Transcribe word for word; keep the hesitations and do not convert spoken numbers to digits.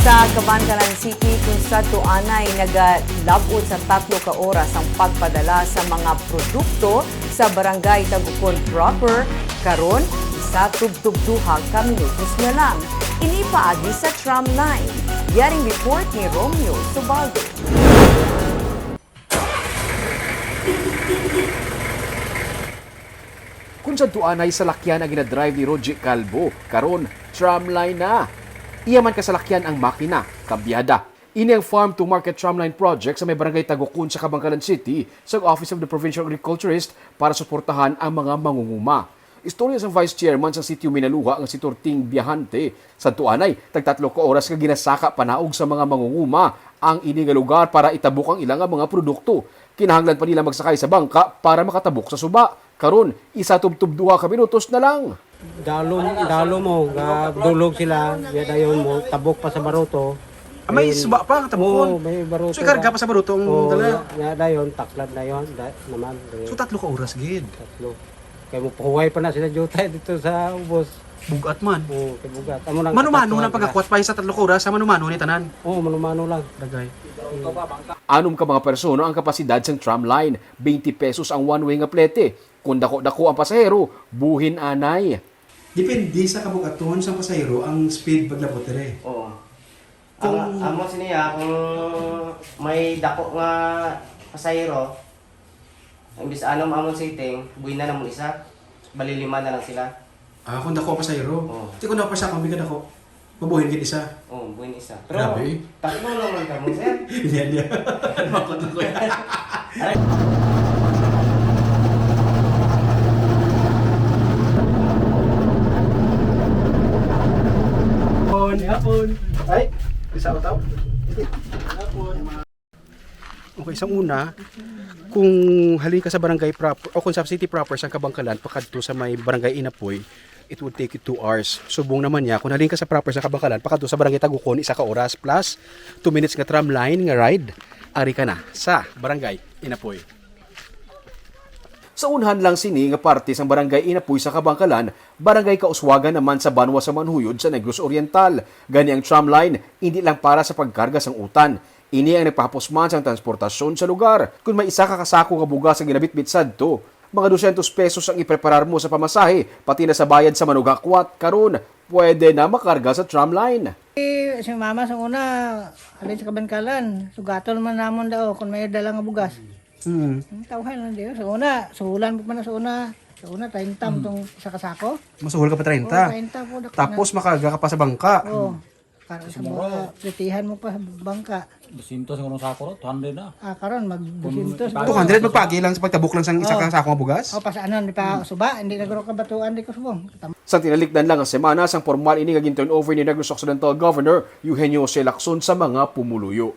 Sa Kabankalan City, kung sadto anay nagalab-ot sa tatlo ka oras ang pagpadala sa mga produkto sa Barangay Tagukon proper, karon isa tubtob duha ka minutos na lang. Ini paagi sa tram line. Yaring report ni Romeo Subaldo. Kung sadto anay salakyan ang ginadrive ni Rogie Calvo, karon tram line na. Iya man kasalakyan ang makina, kabyada. Ini ang Farm to Market Tramline Project sa may Barangay Tagukon sa Kabankalan City sa Office of the Provincial Agriculturist para suportahan ang mga mangunguma. Istorya sang Vice Chairman sa Sitio Minaluha nga si Torting Viajante, sadto anay, tagtatlo ka oras nga ginasaka panaog sa mga mangunguma ang ini nga lugar para itabok ang ila nga mga produkto. Kinahanglan pa nila magsakay sa bangka para makatabok sa suba. Karon, isa tubtob duha ka minutos na lang. Dalo, dalo mo, ga-, dulog sila, ya dayon mo, tabok pa sa baruto. Ah, may suba pa ang tabukon? Oo, may baruto. So, ikarga pa sa baruto ang Oo, dala? Ya, ya dayon, taklad na yon, da-, naman. So, tatlo ka oras gid? Tatlo. Kay mo pahuway pa na sila jutay dito sa ubos. Bugat man. Oo, kay bugat. Amo nang Mano-mano tatlo lang ka pagakwat pa sa tatlo ka oras, sa mano-mano ni tanan? Oo, mano-mano lang. Dagay. Anom ka mga persona ang kapasidad sang tram line, twenty pesos ang one-way nga plete. Kung dako-dako ang pasahero, buhin anay. Depende sa kabugaton sang pasahero ang speed paglabot dire. Oo. Kung Ang, amo siniya, kung may dako nga pasahero, imbis anom amon sitting, buhi na namon isa. Bali lima na lang sila. Ah, kung dako ang pasahero. Oo. Ti kung dapat sa kami ka dako. Mabuhin gid isa. Oo, buhin isa. Pero Grabe. Tatlo naman kamo, sir. Hindi, hindi. Makot na ko yan. Hapon, hapon. Ay, isa ko tao. Hapon. Okay, sa una, kung halin ka sa barangay proper, o kung sa city proper, sa Kabangkalan, pakadto sa may barangay Inapoy, it would take you two hours. Subong naman niya, kung halin ka sa proper sa Kabangkalan, pakadto sa barangay Tagukon, isa ka oras plus two minutes nga tram line nga ride, ari ka na sa barangay Inapoy. Sa unhan lang sini nga parte sang barangay Inapoy sa Kabangkalan, barangay Kauswagan naman sa banwa sa Manhuyod sa Negros Oriental. Gani ang tram line, indi lang para sa pagkarga sang utan. Ini ang nagpahapos man sang transportasyon sa lugar. Kon may isa ka kasako nga bugas nga ginabitbit sadto, mga dosyentos pesos ang ipreparar mo sa pamasahe, pati na sa bayad sa manugakwat. Karon, pwede na makarga sa tram line. Eh, si mama sa una, halin sa Kabangkalan, sugaton man namon daw kung may dala nga bugas. Hmm. Ang tawhan lang diyo. Sa una, suhulan mo pa na sa una. Sa una, treinta mo Hmm. tong isa ka sako. Masuhol ka pa treinta. Oo, treinta po, dako Tapos na. Makarga ka pa sa bangka. Oo. Para sa Siguro. Mga plitihan mo pa sa bangka. Dosyentos ang unang sako, two hundred na. Ah, karon, mag Kung dosyentos ipag- mo. Two hundred magpagi lang sa pagtabok lang sang isa Oo. ka sako nga bugas? O, pas ano, di pa Hmm. suba, hindi na guro kabatuan, di ko subong. Tam- Sa tinalikdan lang nga semana, sang formal ini nga gin-turn over ni Negros Occidental Governor Eugenio Jose Lacson sa mga pumuluyo.